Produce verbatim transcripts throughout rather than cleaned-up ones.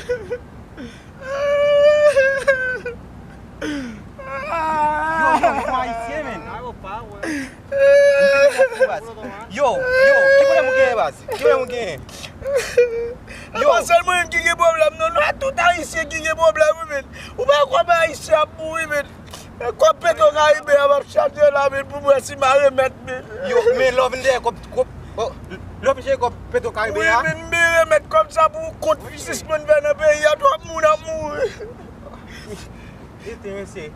Yo, yo, yo, ayisyen, men. Yo, yo, ki pwoblèm ou genyen, baz? Ki pwoblèm ou genyen? Yo. E pa sèl mwen menm ki gen pwoblèm, non, non, tout ayisyen ki gen pwoblèm, wi, men. Ou pa kwè ayisyen ap mouri, men. E kòb Petro Caribe a m ap chache la, men, pou m wè si m a remèt, men. Yo, men lè w vin dèyè kòb, kòb, oh, lè w vin chèche kòb Petro Caribe a. Wi, men, m remèt kòb sa pou kont sispann fè nan peyi a, twòp moun ap mouri. Rete, mesye.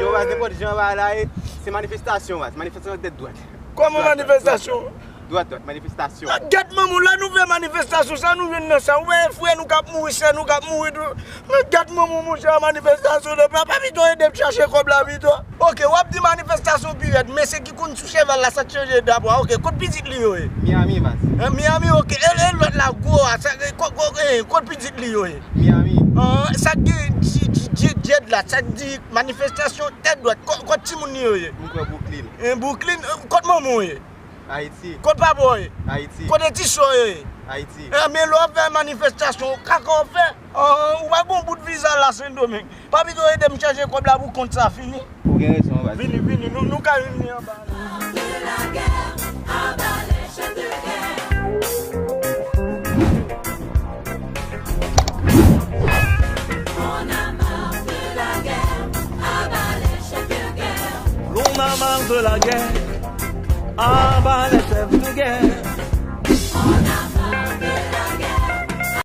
Yo, baz, nenpòt jan bagay la ye, se manifestasyon, baz. Manifestasyon tèt dwat. Kòman manifestasyon? Dwat, dwat, manifestasyon. Gad manman, lè nou fè manifestasyon, sa nou jwenn nan sa? Ou wè frè nou k ap mouri, sè nou k ap mouri tou. Men gad manman, monchè, manifestasyon nan pa, pa pito ede m chache kòb la pito. Ok, w ap di manifestasyon pi rèd, mesye ki konn sou cheval la, sa t chanje dabò. Ok, kot pitit li yo ye? Miami, baz. An Miami, ok. E, e lòt la, gwo a, sa, e, kot, kot, e, kot pitit li yo ye? Miami. An, sa k gen di, di, di, dyèd la, sa k di manifestasyon tèt dwat, kot, kot timoun li yo ye? M kwè Brooklyn. E, Brooklyn, e, kot manman w ye? Ayiti. Kot papa w ye? Ayiti. Kote ti sè w yo ye? Ayiti. E, men lè w ap fè manifestasyon, kaka w ap fè? An, ou pa gon bout viza la Sendomeng. Pa pito ede m chache kòb la pou kont sa fini. Ou gen rezon, baz. Vini, vini, nou, nou ka vini anba. On a marre de la guerre, à bas les chefs de guerre.